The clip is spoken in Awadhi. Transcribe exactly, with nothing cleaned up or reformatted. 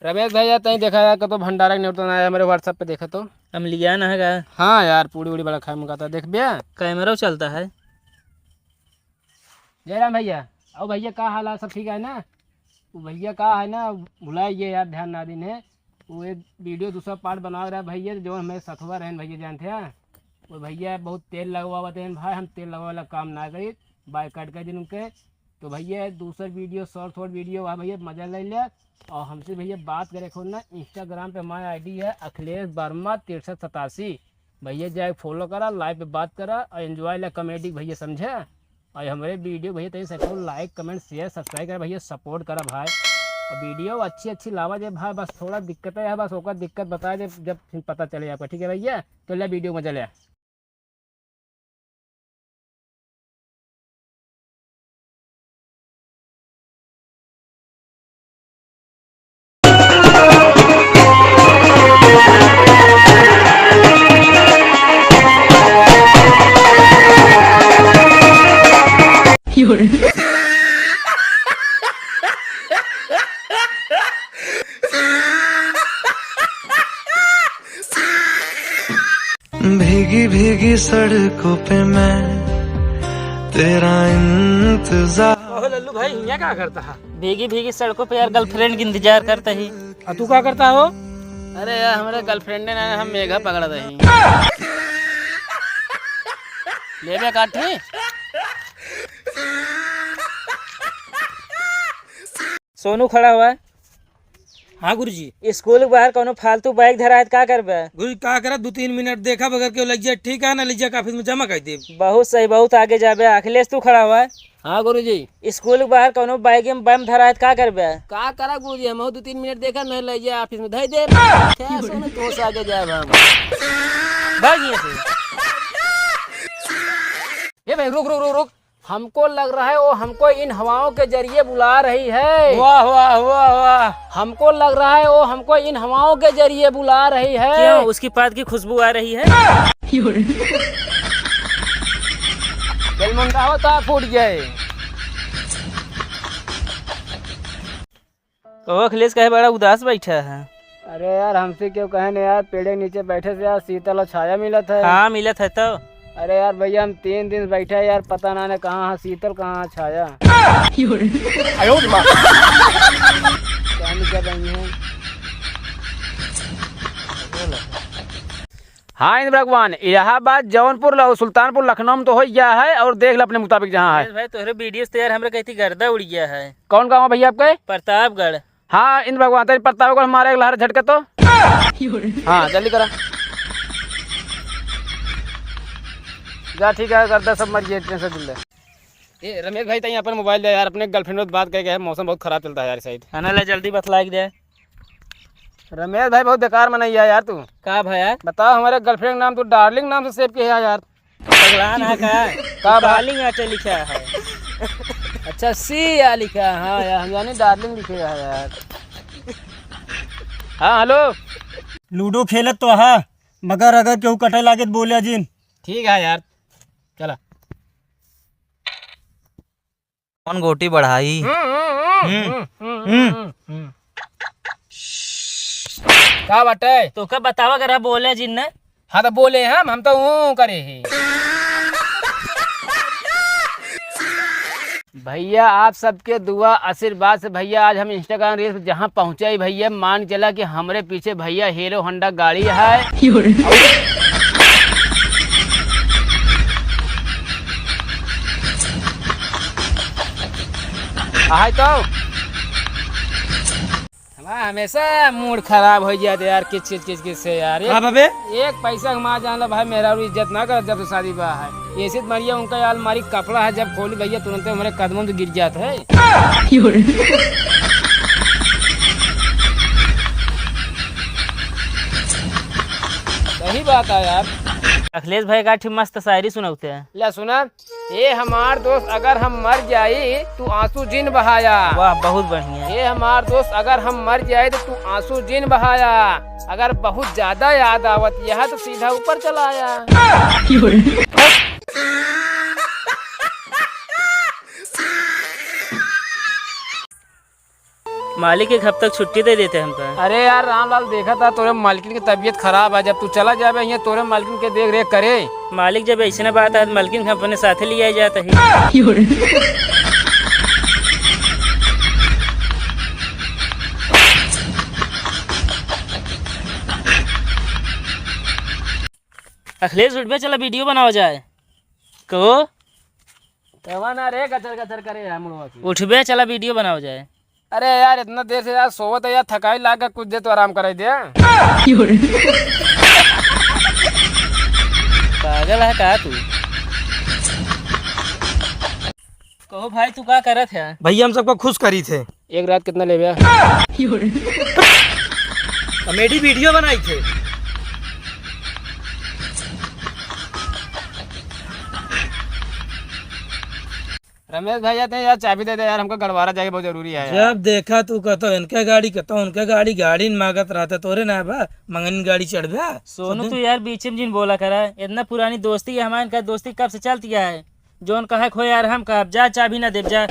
रमेश भैया, तई देखा यार, कतो भंडारा के नेवता ना आया, हमरे WhatsApp पे देखा तो। हम लिया ना है का? हाँ यार, पूड़ी उड़ी बड़ा खाए में कहता, देख बे। कैमरा चलता है। जयराम भैया, आओ भैया, का हाल है? सब ठीक है ना? वो भैया का है ना, भुलाए गए यार, ध्यान ना दिन है। वो एक video दूसरा part बना रहा है भैया, जो हमें सथवा रहन भैया जानते हैं। वो भैया बहुत तेल लगवावत हैं भाई, हम तेल लगवावे वाला काम ना करी, बाय कट कर दिन उनके। तो भैया दूसर video, short short video है भैया, मजा ले लिया। और हमसे भैया बात करे खुद ना, Instagram पे हमारा ID है अखिलेश वर्मा तिरसठ सतासी। भैया जाए follow करा, live पे बात करा और enjoy ला comedy भैया, समझे। और हमरे video भैया तनी से like, comment, share, subscribe करा भैया, support करा भाई। और video अच्छी अच्छी लावा जे भाई, बस थोड़ा दिक्कत है, बस ओकर दिक्कत बता दे, जब फिर पता चले आपका, ठीक है भैया। तो ले video मजा ले। भीगी भीगी सड़कों पे मैं तेरा इंतजार। ओहो लल्लू भाई, हियाँ का करता है? भीगी भीगी सड़कों पे यार, girlfriend के इंतजार करता ही। आ तू का करता हो? अरे यार, हमरे girlfriend ने ना हम मेघा पकड़ा दही। लेबे काठी? सोनू खड़ा हुआ है। हाँ गुरुजी। स्कूल के बाहर कौनो फालतू bag धरा है त का करबे? गुरुजी का करब, दू तीन मिनट देखा बगैर केहू लइ जाए, ठीक है ना, लइ जाए office में जमा कर देब। बहुत सही, बहुत आगे जाबे। अखिलेश तू खड़ा हुआ है। हाँ गुरुजी। स्कूल के बाहर कौनो bag में बम धरा है त का करबे? का करा गुरुजी, हमहू दू तीन मिनट देखा, नहीं लइ जाए office में धइ देब। क्या सोनू, तोसे आगे जाए हम। भाग यहाँ से। ए भाई रुक रुक रुक रुक। हमको लग रहा है वो हमको इन हवाओं के जरिए बुला रही है। वाह, वाह, वाह, वाह। हमको लग रहा है वो हमको इन हवाओं के जरिए बुला रही है। क्यों, उसकी पाद की खुशबू आ रही है? बेलमुंडा होता फूट जाए। कहो अखिलेश, काहे बड़ा उदास बैठा है? अरे यार, हमसे क्यों कहे न यार, पेड़े के नीचे बैठे से यार शीतल और छाया मिलत है। हाँ, मिलत है तो। अरे यार भैया, हम तीन दिन से बैठे हैं यार, पता ना ने कहाँ है शीतल, कहाँ है छाया। आयो रे माँ। क्या नहीं कर रही है? हाँ इंद्र भगवान, इलाहाबाद, जौनपुर, लौ-, सुल्तानपुर, लखनऊ में तो हो गया है, और देख लो अपने मुताबिक जहाँ है। अरे भाई, तोहरे video से तो यार हमरा कहती गर्दा उड़ गया है। कौन गाँव है भैया आपके? प्रतापगढ़। हाँ इंद्र भगवान, तेरी प्रतापगढ़ मारे एक लहर झटके तो। हाँ जल्दी करा। जा ठीक है, गर्दा सब मर गए, tension दिल ले। ए रमेश भाई, तई अपन mobile दे यार, अपने girlfriend से बात करके है, मौसम बहुत खराब चलता है यार side। है ना, ले जल्दी बतला के दे। रमेश भाई, बहुत बेकार मनई है यार तू। का भाई यार? बताओ, हमारे girlfriend नाम तू darling नाम से save किया है यार। पगला ना का? का भाई? Darling आटे लिखा है। अच्छा, C आ लिखा है, हाँ यार, हम जाने darling लिखे है यार। हाँ hello। लूडो खेलत तो हा, मगर अगर केहू कटे लागे तो बोल्या जिन। ठीक है यार, चला। कौन गोटी बढ़ाई? हम्म, हम्म, हम्म, हम्म, हम्म, हम्म, हम्म। हम्म। का बाटे? तोका बतावा करा, बोले जिन ने। हाँ, तो बोले हम, हम तो ऊँ करे ही। भैया, आप सबके दुआ आशीर्वाद से भैया, आज हम Instagram reels पे जहाँ पहुँचे ही भैया, मान चला कि हमरे पीछे भैया Hero Honda गाड़ी है। आहे तो हमारा हमेशा mood खराब हो जाता यार, किच किच किच किच से यार। का एक, बाबे? एक पैसा कमा जान ला भाई, मेहरारू इज्जत ना करत जब से शादी बा है। ऐसे तो मारिया उनका यार, मारी कपड़ा है, जब खोली भैया तुरंते हमारे कदमों में गिर जात है। सही बात है यार। अखिलेश भाई का ठी मस्त शायरी सुनाते हैं। ला सुना। ए हमार दोस्त, अगर हम मर जाई, तू आंसू जिन बहाया। वाह, बहुत बढ़िया। ए हमार दोस्त, अगर हम मर जाई, तो तू आंसू जिन बहाया। अगर बहुत ज्यादा याद आवत यह, तो सीधा ऊपर चला आया। मालिक एक हफ्ता की छुट्टी दे देते हमका। अरे यार रामलाल, देखा था तोरे मालकिन की तबीयत खराब है, जब तू चला जाबे यहाँ तोरे मालकिन के देख रेख करे। मालिक जब ऐसे ना बात है, मालकिन के अपने साथे ले आए जात ही। अखिलेश, उठबे, चला वीडियो बनावा जाए। कहो। कवा ना रे, गचर गचर करे है मुड़वा की। उठबे, चला वीडियो बनावा जाए। अरे यार, इतना देर से यार सोवत है यार, थकाई लाग गया, कुछ देर तो आराम कराई दे। पागल है का तू? कहो भाई, तू का करत है? भैया, हम सबको खुश करी थे। एक रात कितना लेबे? कॉमेडी वीडियो बनाई थे। रमेश भैया, ते यार चाबी दे दे यार, हमको गड़वारा जाके बहुत जरूरी है यार। जब देखा तू कहतो इनके गाड़ी, कहतो उनके गाड़ी, गाड़ी न मांगत रहता, तोरे ना बा मंगनी गाड़ी चढ़बे। सोनू, तू यार बीच में जिन बोला करा, इतना पुरानी दोस्ती है हमारे, इनका दोस्ती कब से चलती है, जोन कहे खो यार हम कहब जा, चाबी ना देब जा।